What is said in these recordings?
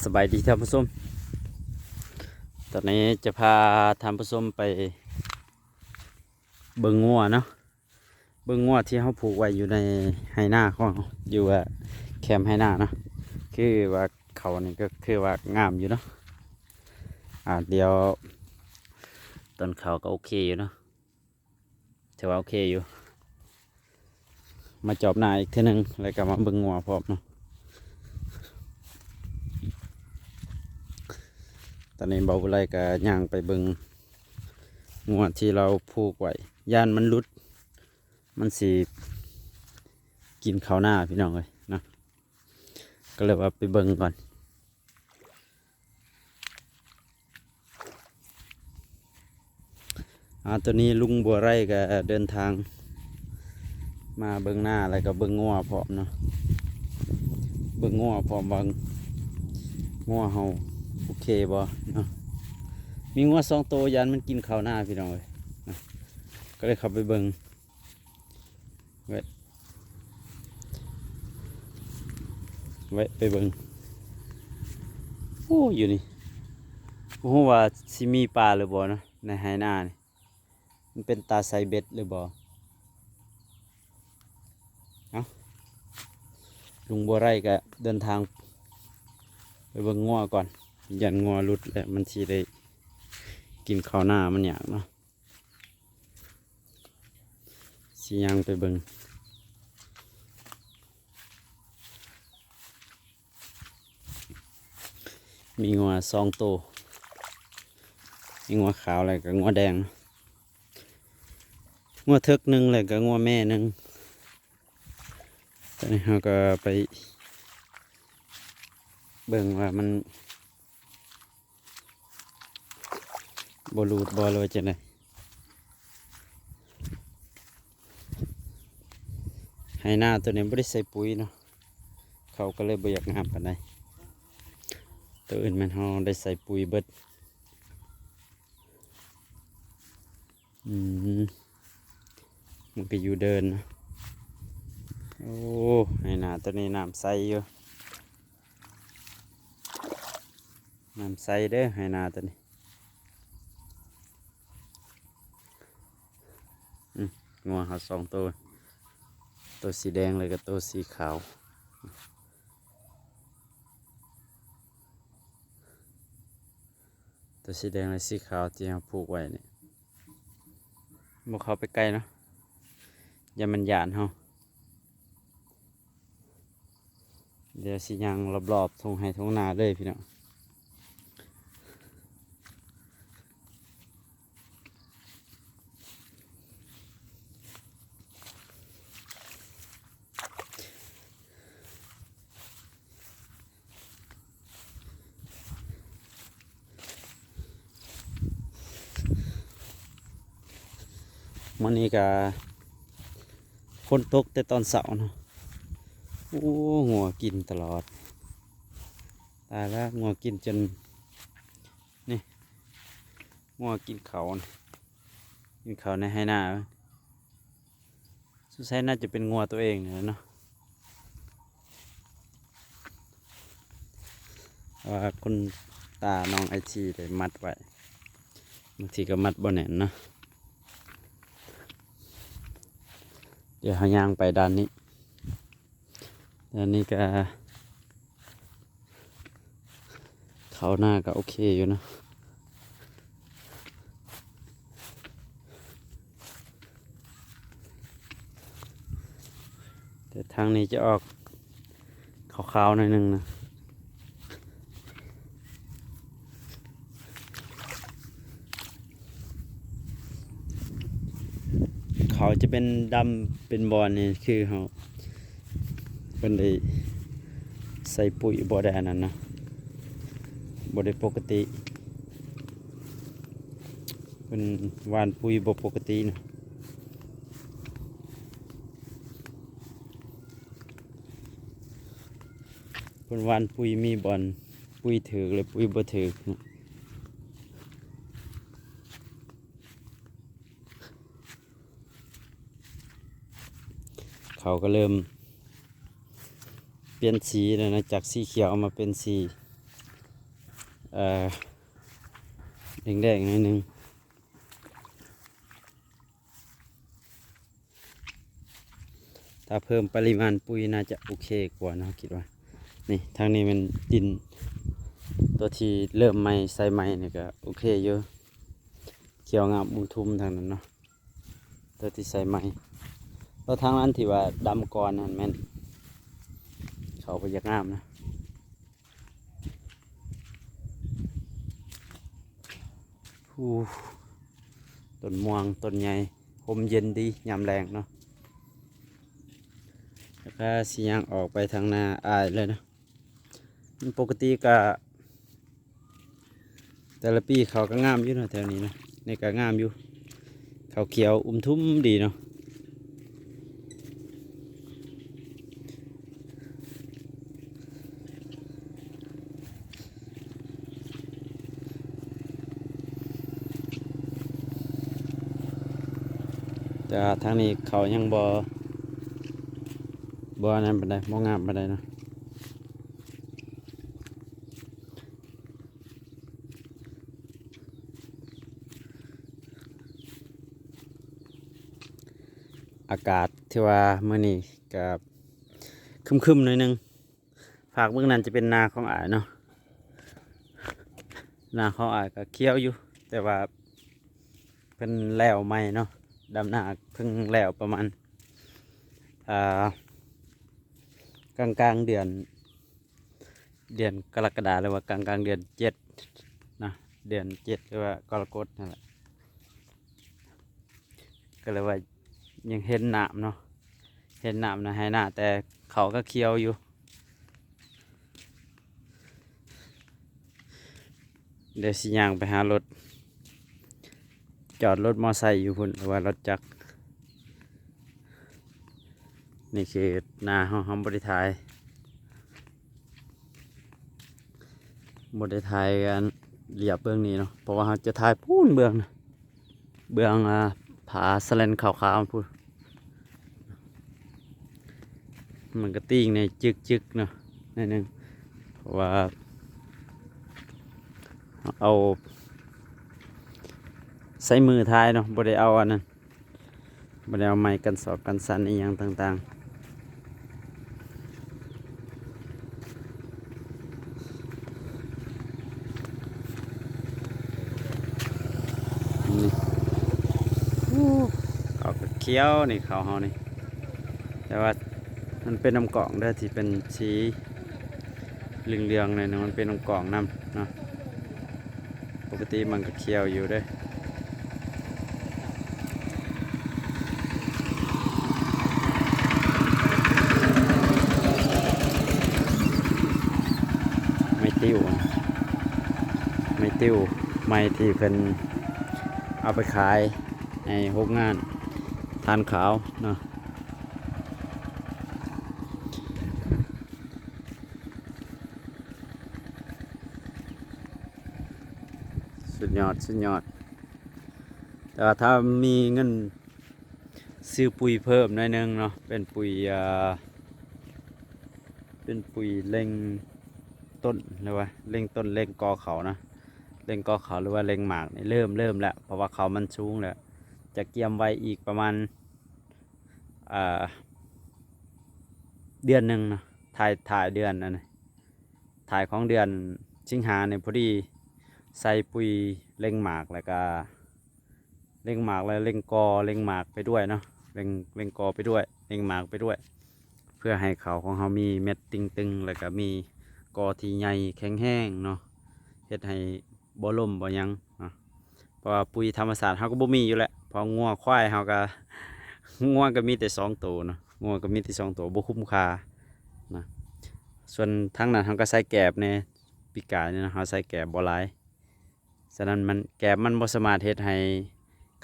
ສະບາຍດີທ່ານຜູ້ຊົມ, ຕອນນີ້ຈະພາທ່ານຜູ້ຊົມໄປເບິ່ງງົວເນາະ, ເບິ່ງງົວທີ່ເຮົາຜູກໄວ້ຢູ່ໃນໄຮ່ນາຂອງເຮົາ ຢູ່ ອາ ແຄມໄຮ່ນາເນາະ. ຄືວ່າເຂົານີ້ກໍຄືວ່າງາມຢູ່ເນາະ, ອາ ດຽວຕອນເຂົ້າກໍໂອເຄຢູ່ເນາະ. ຖືວ່າໂອເຄຢູ່. ມາຈອບໜ້າອີກເທື່ອໜຶ່ງ ແລ້ວກໍມາເບິ່ງງົວພ້ອມເນາະ. ຕອນນີ້ບ່າວບຸໄລກໍຍ່າງໄປເບິ່ງງົວທີ່ລາວຜູກໄວ້ ຢ້ານມັນຫຼຸດ ມັນຊິກິນເຂົ້ານາ ພີ່ນ້ອງເອີຍເນາະ, ກໍເລີຍວ່າໄປເບິ່ງກ່ອນ. ອາ ຕອນນີ້ລຸງບົວໄຣກໍເດີນທາງມາເບິ່ງນາ ແລ້ວກໍເບິ່ງງົວພ້ອມເນາະ, ເບິ່ງງົວພ້ອມວ່າງົວເຮົາໂອເຄບໍ່ເນາະ. ມີງົວສອງໂຕ ຢ້ານມັນກິນເຂົ້ານາ ພີ່ນ້ອງເອີຍເນາະ, ກໍເລີຍເຂົ້າໄປເບິ່ງ. ແວະ ແວະໄປເບິ່ງ. ໂອ້ ຢູ່ນີ້ ບໍ່ຮູ້ວ່າຊິມີປາຫຼືບໍ່ເນາະ ໃນໄຮ່ນານີ້. ມັນເປັນຕາໃສ່ເບັດຫຼືບໍ່? ເອົ້າ ລຸງບົວໄຣກໍເດີນທາງໄປເບິ່ງງົວກ່ອນ, ຢ້ານງົວຫຼຸດແລ້ວມັນຊິໄດ້ກິນເຂົ້ານາ ມັນຍາກເນາະ. ຊິຍ່າງໄປເບິ່ງ. ມີງົວສອງໂຕ, ມີງົວຂາວ ແລ້ວກໍງົວແດງ, ງົວເຖິກໜຶ່ງ ແລ້ວກໍງົວແມ່ໜຶ່ງ. ຕອນນີ້ເຮົາກໍໄປເບິ່ງວ່າມັນ ບໍ່ຫຼຸດບໍ່ ຫຼືວ່າຈັ່ງໃດ. ໄຮ່ນາໂຕນີ້ບໍ່ໄດ້ໃສ່ປຸ໋ຍເນາະ, ເຂົາກໍເລີຍບໍ່ຢາກງາມປານໃດ. ໂຕອື່ນແມ່ນເຮົາໄດ້ໃສ່ປຸ໋ຍເບິດ. ອືມ ມັນກໍຢູ່ເດີ່ນນະ. ໂອ້ ໄຮ່ນາໂຕນີ້ນ້ຳໃສຢູ່, ນ້ຳໃສເດີ້ ໄຮ່ນາໂຕນີ້. ອືມ ງົວເຮົາສອງໂຕ, ໂຕສີແດງ ແລ້ວກໍໂຕສີຂາວ. ໂຕສີແດງ ແລະ ສີຂາວທີ່ເຮົາຜູກໄວ້ນີ້ ບໍ່ເຂົ້າໄປໃກ້ເນາະ, ຢ້ານມັນຢ້ານເຮົາ. ດຽວຊິຍ່າງລອບໆທົ່ງໄຮ່ທົ່ງນາເລີຍພີ່ນ້ອງ. ມື້ນີ້ກະຝົນຕົກແຕ່ຕອນເຊົ້າເນາະ. ໂອ້ ງົວກິນຕະຫຼອດ. ຕາຍແລ້ວ ງົວກິນຈົນ ນີ້ ງົວກິນເຂົ້າ ກິນເຂົ້າໃນໄຮ່ນາ. ສົງໄສໜ້າຈະເປັນງົວໂຕເອງນີ້ແຫຼະເນາະ, ເພາະວ່າຄຸນຕານ້ອງໄອທີໄດ້ມັດໄວ້, ບາງທີກໍມັດບໍ່ແໜ້ນເນາະ. ດຽວເຮົາຍ່າງໄປດ້ານນີ້. ອັນນີ້ກະເຂົ້ານາກະໂອເຄຢູ່ເນາະ, ແຕ່ທາງນີ້ຈະອອກຂາວໆໜ້ອຍໜຶ່ງນະ. ເຂົາຈະເປັນດຳເປັນບອນນີ້ ຄືເຮົາ ເພິ່ນໄດ້ໃສ່ປຸ໋ຍ ບໍ່ໄດ້ອັນນັ້ນເນາະ, ບໍ່ໄດ້ປົກກະຕິ, ເພິ່ນຫວ່ານປຸ໋ຍບໍ່ປົກກະຕິເນາະ. ເພິ່ນຫວ່ານປຸ໋ຍມີບ່ອນປຸ໋ຍຖືກ ແລະ ປຸ໋ຍບໍ່ຖືກ. ເຂົາກໍເລີ່ມປ່ຽນສີແລ້ວນະ, ຈາກສີຂຽວມາເປັນສີ ເອີ ແດງໆໜ້ອຍໜຶ່ງ. ຖ້າເພີ່ມປະລິມານປຸ໋ຍໜ້າຈະໂອເຄກວ່າເນາະ ຄິດວ່າ. ນີ້ ທາງນີ້ແມ່ນດິນ ຕົວທີ່ເລີ່ມໃໝ່ ໃສ່ໃໝ່ນີ້ກໍໂອເຄຢູ່ ຂຽວງາມອຸ້ມທຸ່ມທາງນັ້ນເນາະ ຕົວທີ່ໃສ່ໃໝ່. ແລ້ວທາງອັນທີ່ວ່າດຳກ່ອນນັ້ນແມ່ນເຂົາບໍ່ຢາກງາມນະ. ໂອ້ ຕົ້ນມ່ວງຕົ້ນໃຫຍ່ ຮົ່ມເຢັນດີຍາມແລ້ງເນາະ. ແລ້ວກໍຊິຍ່າງອອກໄປທາງໜ້າອ້າຍເລີຍເນາະ. ປົກກະຕິກະ ແຕ່ລະປີເຂົາກໍງາມຢູ່ເນາະ ແຖວນີ້ນະ. ນີ້ກໍງາມຢູ່ ເຂົາຂຽວອຸ້ມທຸ່ມດີເນາະ. ແຕ່ວ່າທາງນີ້ເຂົາຍັງບໍ່ ບໍ່ອັນນັ້ນປານໃດ ບໍ່ງາມປານໃດເນາະ. ອາກາດຖືວ່າມື້ນີ້ກໍຄຶ້ມໆໜ້ອຍໜຶ່ງ. ພາກເບື້ອງນັ້ນຈະເປັນນາຂອງອ້າຍເນາະ ນາຂອງອ້າຍກໍຂຽວຢູ່ ແຕ່ວ່າເພິ່ນແລ້ວໃໝ່ເນາະ. ດຳນາເພິ່ງແລ້ວປະມານ ອ່າ ກາງໆເດືອນ ເດືອນກໍລະກະດາ ຫຼືວ່າກາງໆເດືອນເຈັດນະ ເດືອນເຈັດ ຫຼືວ່າກໍລະກົດນັ້ນແຫຼະ. ກໍເລີຍວ່າຍັງເຫັນນ້ຳເນາະ ເຫັນນ້ຳໃນໄຮ່ນາ ແຕ່ເຂົາກໍຂຽວຢູ່. ດຽວຊິຍ່າງໄປຫາລົດ ຈອດລົດມໍໄຊຢູ່ພຸ້ນ ຫຼືວ່າລົດຈັກ. ນີ້ຄືນາເຮົາ ເຮົາບໍ່ໄດ້ຖ່າຍ ບໍ່ໄດ້ຖ່າຍອັນລຽບເບື້ອງນີ້ເນາະ ເພາະວ່າເຮົາຈະຖ່າຍພຸ້ນເບື້ອງນະ ເບື້ອງ ອ່າ ຜາສະແລນຂາວໆພຸ້ນ. ມັນກໍຕີງແດ່ຈຶກໆເນາະ ໜ້ອຍໜຶ່ງ ເພາະວ່າເອົາໃຊ້ມືຖ່າຍເນາະ ບໍ່ໄດ້ເອົາອັນນັ້ນ ບໍ່ໄດ້ເອົາໄມ້ກັນສອກກັນສັນອີ່ຫຍັງຕ່າງໆ. ນີ້ ໂອ້ ເຂົາກໍຂຽວນີ້ ເຂົາເຮົານີ້ ແຕ່ວ່າມັນເປັນນ້ຳກອງເດີ້ ທີ່ເປັນສີເຫຼືອງໆນີ້ນະ ມັນເປັນນ້ຳກອງນຳເນາະ. ປົກກະຕິມັນກໍຂຽວຢູ່ເດ້. ໄມ້ຕິ້ວ ໄມ້ຕິ້ວ ໄມ້ທີ່ເພິ່ນເອົາໄປຂາຍໃຫ້ໂຮງງານຖ່ານຂາວເນາະ. ສຸດຍອດ ສຸດຍອດ. ແຕ່ວ່າຖ້າມີເງິນຊື້ປຸ໋ຍເພີ່ມໜ້ອຍໜຶ່ງເນາະ ເປັນປຸ໋ຍ ອ່າ ເປັນປຸ໋ຍເລັ່ງຕົ້ນ ຫຼືວ່າເລັ່ງຕົ້ນ ເລັ່ງກໍເຂົ້ານະ ເລັ່ງກໍເຂົ້າ ຫຼືວ່າເລັ່ງໝາກນີ້ ເລີ່ມ ເລີ່ມແລ້ວ ເພາະວ່າເຂົ້າມັນສູງແລ້ວ ຈະກຽມໄວ້ອີກປະມານ ອ່າ ເດືອນໜຶ່ງເນາະ ທ້າຍ ທ້າຍເດືອນອັນນີ້ ທ້າຍຂອງເດືອນສິງຫານີ້ ພໍດີໃສ່ປຸ໋ຍເລັ່ງໝາກ ແລ້ວກະເລັ່ງໝາກ ແລ້ວເລັ່ງກໍ ເລັ່ງໝາກໄປດ້ວຍເນາະ ເລັ່ງ ເລັ່ງກໍໄປດ້ວຍ ເລັ່ງໝາກໄປດ້ວຍ ເພື່ອໃຫ້ເຂົ້າຂອງເຮົາມີເມັດຕຶງໆ ແລ້ວກະມີກໍທີ່ໃຫຍ່ແຂງແຮງເນາະ ເຮັດໃຫ້ ບໍ່ລົ້ມບໍ່ຫຍັງເນາະ ເພາະວ່າປຸ໋ຍທຳມະຊາດເຮົາກໍບໍ່ມີຢູ່ແລ້ວ ເພາະງົວຄວາຍເຮົາກໍ ງົວກໍມີແຕ່ສອງໂຕເນາະ ງົວກໍມີແຕ່ສອງໂຕ ບໍ່ຄຸ້ມຄ່ານະ. ສ່ວນທາງນັ້ນເຮົາກໍໃສ່ແກບແດ່ ປີກາຍນີ້ເນາະ ເຮົາໃສ່ແກບບໍ່ຫຼາຍ ສະນັ້ນມັນ ແກບມັນບໍ່ສາມາດເຮັດໃຫ້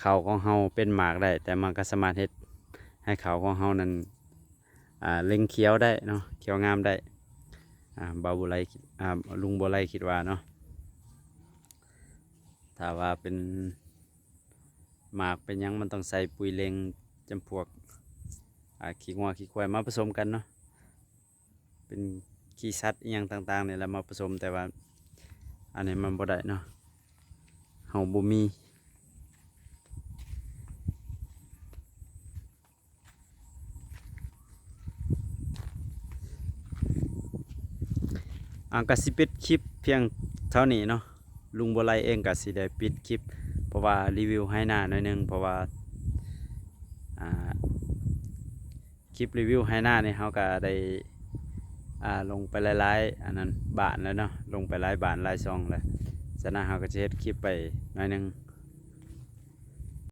ເຂົ້າຂອງເຮົາເປັນໝາກໄດ້ ແຕ່ມັນກໍສາມາດເຮັດໃຫ້ເຂົ້າຂອງເຮົານັ້ນ ອ່າ ເລັ່ງຂຽວໄດ້ເນາະ ຂຽວງາມໄດ້ ອ່າ ບ່າວບົວໄລ ອ່າ ລຸງບົວໄລຄິດວ່າເນາະ ຖ້າວ່າເປັນໝາກເປັນຫຍັງ ມັນຕ້ອງໃສ່ປຸ໋ຍເລັ່ງຈຳພວກ ອ່າ ຂີ້ງົວຂີ້ຄວາຍມາປະສົມກັນເນາະ ເປັນຂີ້ສັດອີ່ຫຍັງຕ່າງໆນີ້ແຫຼະມາປະສົມ ແຕ່ວ່າ ອັນນີ້ມັນບໍ່ໄດ້ເນາະ ເຮົາບໍ່ມີ. ອ່າ ກະຊິປິດຄລິບພຽງເທົ່ານີ້ເນາະ. ລຸງບົວໄລເອງກະຊິໄດ້ປິດຄລິບ ເພາະວ່າຣີວິວໄຮ່ນາໜ້ອຍໜຶ່ງ ເພາະວ່າ ອ່າ ຄລິບຣີວິວໄຮ່ນານີ້ເຮົາກະໄດ້ ອ່າ ລົງໄປຫຼາຍໆ ອັນນັ້ນ ບ້ານແລ້ວເນາະ ລົງໄປຫຼາຍບ້ານຫຼາຍຊ່ອງແລ້ວ ສະນັ້ນເຮົາກະຊິເຮັດຄລິບໄປໜ້ອຍໜຶ່ງ.